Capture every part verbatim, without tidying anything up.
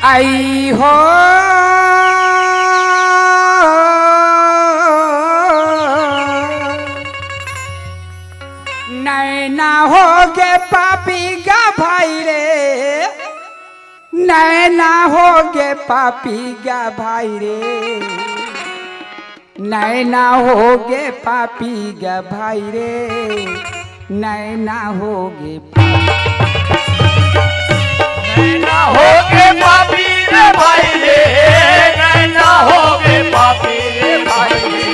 आई हो नैना हो गे पापी गा भाई रे, नैना हो गे पापी गा भाई रे, नैना हो गे पापी गा भाई रे, नैना हो गे पापी। नैना हो गे पापी रे भाई रे, नैना हो गे पापी रे भाई रे,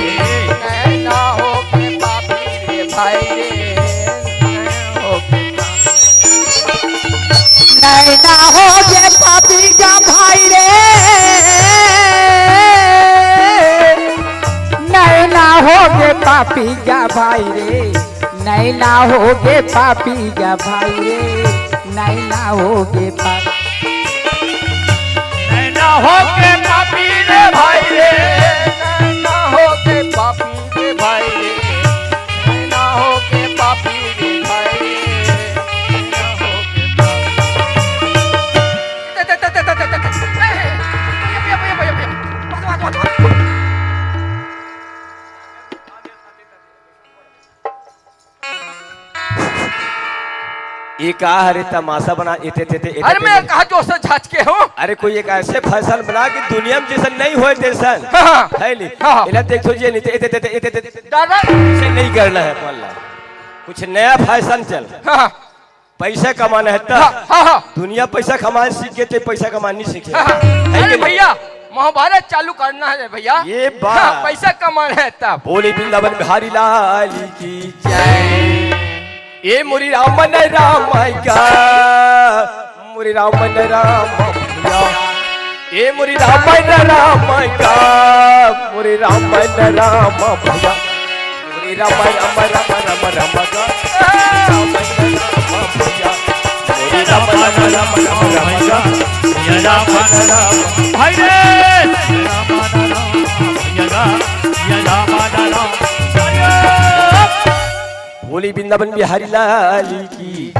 नैना हो गे पापी रे भाई रे, नैना हो गे पापी। नैना हो गे पापी गा भाई रे, नैना हो गे पापी गा भाई रे, नैना हो गे पापी गा भाई रे, नैना हो गे पापी। नैना हो गे पापी रे भाई रे, नैना हो गे पापी रे भाई रे, नैना हो गे पापी रे भाई रे, नैना हो गे पापी। ये का हरे तमाशा बना, एते, एते, एते, एते, अरे मैं एते। कहा जोर से झाँच के हूँ। अरे कोई एक ऐसे फैशन बना कि दुनिया में जैसा नहीं होए तैसन। हाँ, हाँ। है नी? हाँ, हाँ। इला देखो जी, नहीं, एते, एते, एते, एते, एते, दादा। ऐसे नहीं करना है, मान ला। कुछ नया फैशन चल। हाँ, हाँ। पैसा कमाना है तब। हाँ, हाँ, हाँ। दुनिया पैसा कमाना सीख गए, तो पैसा कमाना नहीं सीखे। हाँ, हाँ। है अरे कि नहीं? भैया, महाभारत चालू करना है भैया। ये बात। हाँ, पैसा कमाना है तब। बोले वृंदावन बिहारी लाल की जय। ए मोरी रामन राम का, मोरी रामन राम भैया। ए मोरी रामन राम का, मोरी रामन राम भैया। मोरी राम राम राम राम राम का। मोरी राम राम राम राम राम का। भाई रे। बोली वृंदावन बिहारी लाल की।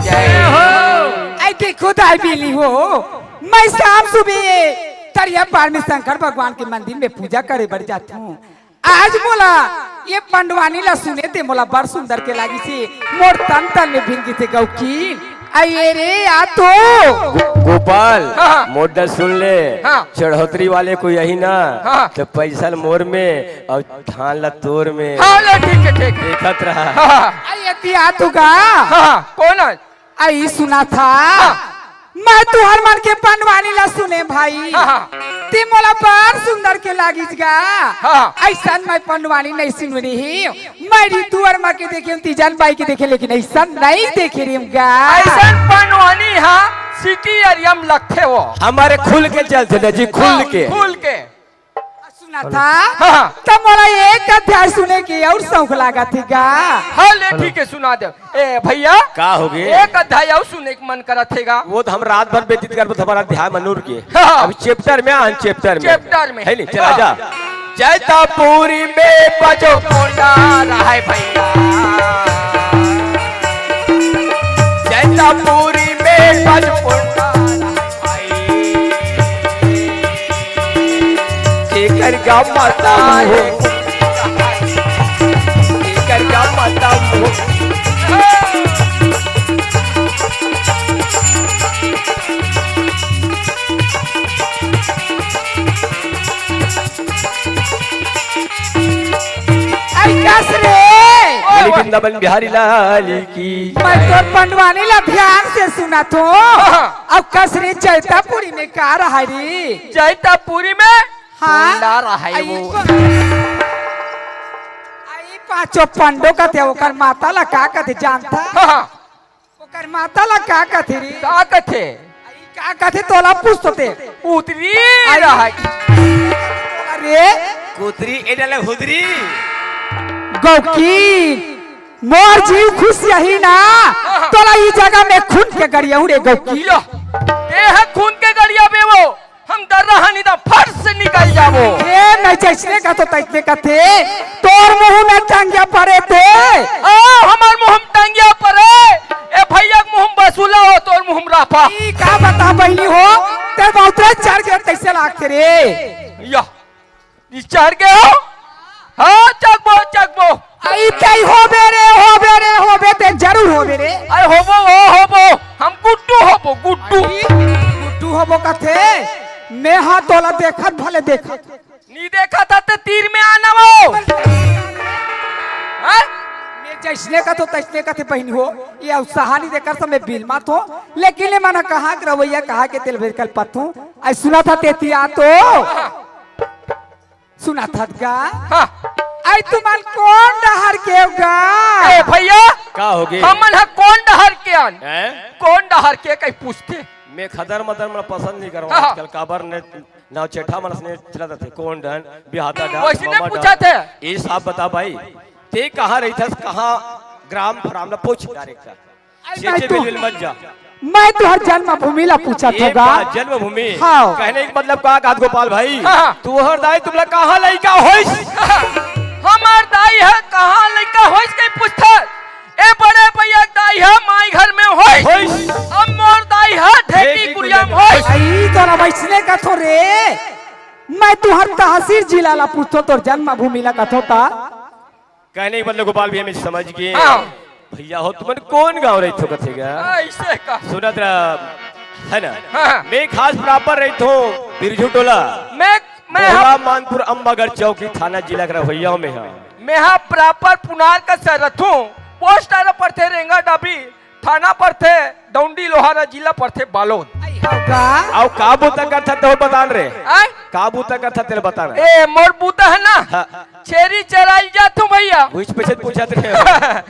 ऐ देखो दाई बेली हो, मैं शाम सुबह तरिया पार में शंकर भगवान के मंदिर में पूजा करे बर जात हूँ। आज मोला ये पंडवानी ला सुने ते मोला बड़ सुंदर के लागिस हे, मोर तन तन में भिन गिस हे गौकीन। अये रे आ तो। गोपाल, हाँ, हाँ। मोर डर सुन ले। हाँ। चढ़ोतरी वाले को यही ना, हाँ। तो पैसा ल मोर में और धान ला तोर में। हाँ, ले, ठीक है, ठीक है। देखत रहा। हाँ, हाँ, अये ती आ तो गा। हाँ, हाँ, कौन है? अई सुना था। हाँ। मैं तुहर मन के पंडवानी ला सुने भाई। हाँ, हाँ। ते मोला बड़ सुंदर के लागिस गा। हाँ। ऐसन मैं पंडवानी नहीं सुन रही। मैं ऋतु वर्मा के देखे हूँ, तीजन बाई के देखे, लेकिन ऐसन नहीं देखे रही हूँ गा। ऐसन पंडवानी हा सिटी एरिया में लगथे वो। हमारे खुल के चलते ना जी, खुल के। खुल के। सुना था। हाँ। तो मोला एक अध्याय सुने के और शौक लागत हे गा। हाँ, ले, ठीक है, सुना दे। ए भैया, का होगे? एक अध्याय और सुने के मन करत हे गा। वो तो हम रात भर व्यतीत करबो तो हमारा ध्यान मनूर के। हाँ। अब चैप्टर में आन, चैप्टर में। चैप्टर में। है नहीं, चला जा। जैतापुरी में बजो। कोंडा रहाय भैया। जैतापुरी में बजो कोंडा रहाय भाई। जेकर गा माता हो। जेकर गा माता हो। अरे कस रे। बोली वृंदावन बिहारी लाल की। मैं तोर पंडवानी ला ध्यान से सुनत हूँ। अब कस रे जैतापुरी में का रहा रे? जैतापुरी में हाँ। कोंडा रहाय आई वो। को-, आई पाँचों पंडो कथे, ओकर माता ला का कथे जानता? हाँ, हाँ। ओकर माता ला का कथे रे? का कथे? आई का कथे तोला पूछतो ते? उतरी आई। रहाय। अरे कुतरी ए डाले हुदरी। गौकी, मोर जीव खुश यही ना, तोला ई जगह में खून के गड़िया उड़े गौकी। यो, ये है खून के गड़िया बे वो। हम जइसने कथों तइसने कथे, तोर मुंह में टंगिया परे ते। ओ, हमर मुंह में टंगिया परे। ए भइया के मुंह में बसुला हो, तोर मुंह में राफा। ई का बता बहिनी हो, ते बहुतरे चढ़ गे तइसे लागथे रे। या, ई चढ़ गे हो? हाँ, चकबो, चकबो। आई तई होबे रे, होबे रे, होबे ते जरूर होबे रे। अरे होबो, ओ होबो, हम गुड्डू होबो, गुड्डू। आई, गुड्डू होबो कथे, मैं हाँ तोला देखत भले देखत। नी देखत हा ते तीर में आना वो। हाँ? मैं जइसने कथों तइसने कथे बहिनी हो, ये उत्साह नी देकर समय बिलमत हो, लेकिन ये मना कहाँ के रवैया कहाँ के तेल भेज कल पत्थू। आई सुनत हा तेतिया तो। सुनत हा गा? हाँ। आई तुमन कोन डहर के हो गा? ए भइया, का होगे? हमन ह कोन डहर के अन? हैं? कोन डहर के कहीं पूछथे? मैं खदर मदर मन पसंद नहीं करहूँ हाँ, हाँ। आजकल, काबर ने नवचेठा मन से चलत रथे, कोन डहर, बिहाता डहर, वइसने ममा पूछत डहर। हे। ये साफ बता भाई, ते कहाँ रहिथस, कहाँ ग्राम फ्राम ला पूछ डायरेक्ट। अरे चेचे मैं तो, बिलबिल मत जा। मैं तुहर जन्मभूमि ला पूछत हों गा। जन्मभूमि? हाँ। कहने के मतलब का कहत गोपाल भाई? हाँ, हाँ। तुहर दाई तुमला कहाँ लइका होइस? हमर दाई ह कहाँ लइका होइस कहीं पूछथस? ए बड़े भइया के दाई ह माई घर में होइस। होइस। अब मोर दाई ह ढेकी कुरिया में होइस। आई तोला वइसने कथों रे। मैं तुहर तहसील जिला ला पूछथों, तोर जन्मभूमि ला कथों ता। कहने के मतलब गोपाल भइया मैं समझ गे। हाँ। भइया हो तुमन कोन गाँव रहिथो कथे गा? हाँ, अइसे का? सुनत रहा, है ना? हाँ, हाँ। मैं खास proper रहिथों बिरजू टोला। मैं, मैं मोहला हम मानपुर अम्बागढ़ चौकी थाना जिला के रहवइया में हाँ। मैं हा proper पुनार कस रथों, post आरा पड़थे रेंगा डाबी, थाना पड़थे डौंडी लोहारा, जिला पड़थे बालोद। आई हव गा? अउ का बूता करथा तोर बतान रे? आय? का बूता करथा तेला बतान? ए, मोर बूता हे ना? हाँ। छेरी चराइल जाथों भइया। पूछ पछे पूछत रहे।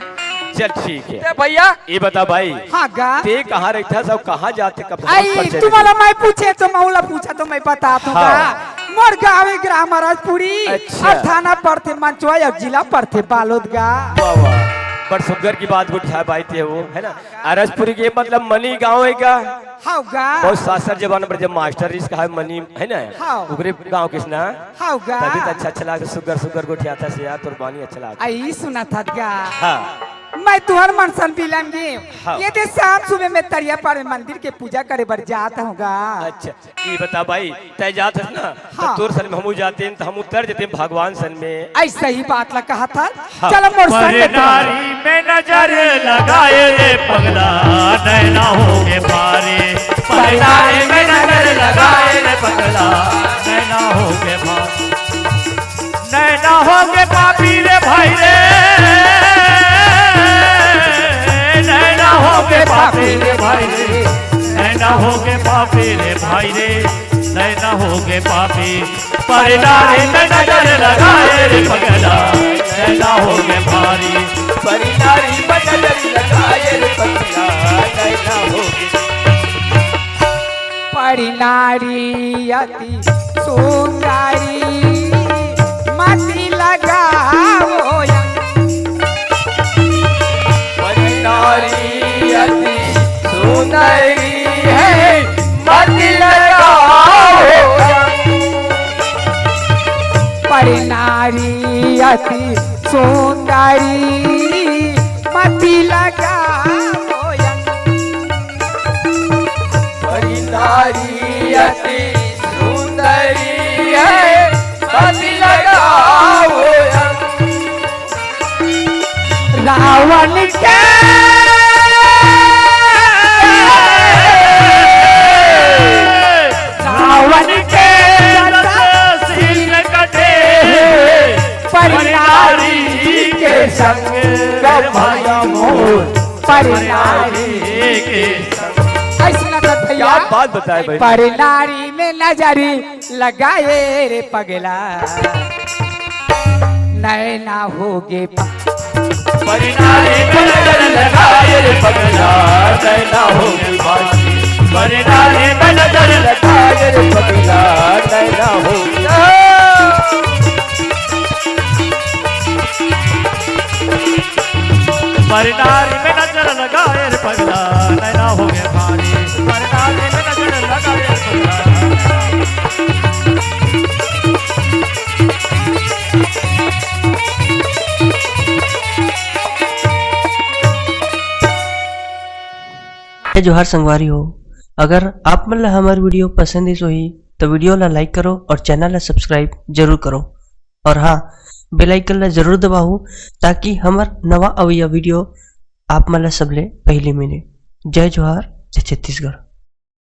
चल ठीक हे। ते भइया। ये बता भाई। हाँ गा? ते कहाँ रहिथस अउ कहाँ जाथे कब आई, परिचय दे। तुम्हला मैं पूछे तो मैं ओला पूछा तो मैं बताथों हाँ। गा। मोर गाँव हे ग्राम अरजपुरी अच्छा। अउ थाना पड़थे मंचवा अउ जिला पड़थे बालोद गा। वाह, वाह। बड़ सुग्घर के बात गोठियाय भाई ते हो, है ना? अरजपुरी के मतलब मनी गाँव हे का? हव गा। बहुत सासर जमाना पर जब मास्टर रिहिस का हे मनी, है ना? हव। ओकरे गाँव के ना? हव गा। तभी तो अच्छा, अच्छा लागथे, सुग्घर, सुग्घर गोठियाथस यार, तोर बानी अच्छा लागथे। आई सुनत हस गा। हाँ। मैं तुहर मन सन बिलम गे। हाँ। ये दे शाम सुबह में तरिया पार में मंदिर के पूजा करे बर जात हों गा। अच्छा, ये बता भाई, तैं जात हस ना, त हाँ। तोर सन में हमू जातेन, त हमू तर जतेन भगवान सन में। अइसे ही बात ला कहत हस। हाँ। चल मोर सन में तैं। नारी में नजर लगाए रे पगला, नैना हो के पारे। पर नारी में नजर लगाए रे पगला, नैना हो के पारे। नैना हो के पापी रे भाई रे, नैना हो के पापी रे भाई रे, नैना हो के पापी रे भाई रे, नैना हो के पापी। पर नारी में नजर लगाए रे पगला, नैना हो के पारी। पर नारी में नजर लगाए रे पगला, नैना हो के। परी नारी अति सुंदरी मति लगाओ। परी नारी अति सुंदरी है मति लगाओ। परी नारी अति सुंदरी मति लगाओ। परी नारी अति सुंदरी है, मति लगाओ। रावण के, रावण के दस सिंह कटे, परी नारी के संग भया मोर। परी नारी के संग। अइसना तो भइया, क्या बात बताए भाई। परी नारी में नजरी लगाए रे पगला, नैना होगे पा-। परी नारी में नजर लगाए रे पगला, नैना होगे पापी। परी नारी में नजर लगाए रे पगला, नैना होगे। परी नारी में नजर लगाए रे पगला, नैना होगे पापी। परी नारी में नजर लगाए रे पगला, नैना होगे। जोहार संगवारी हो, अगर आप मन ला हमर video पसंद आइस होही, तो video ला like करो और channel ला subscribe जरूर करो। और हाँ, bell icon ला जरूर दबाओ, ताकि हमर नवा अवइया video आप मन ला सबले पहली मिले। जय जोहार, जय छत्तीसगढ़।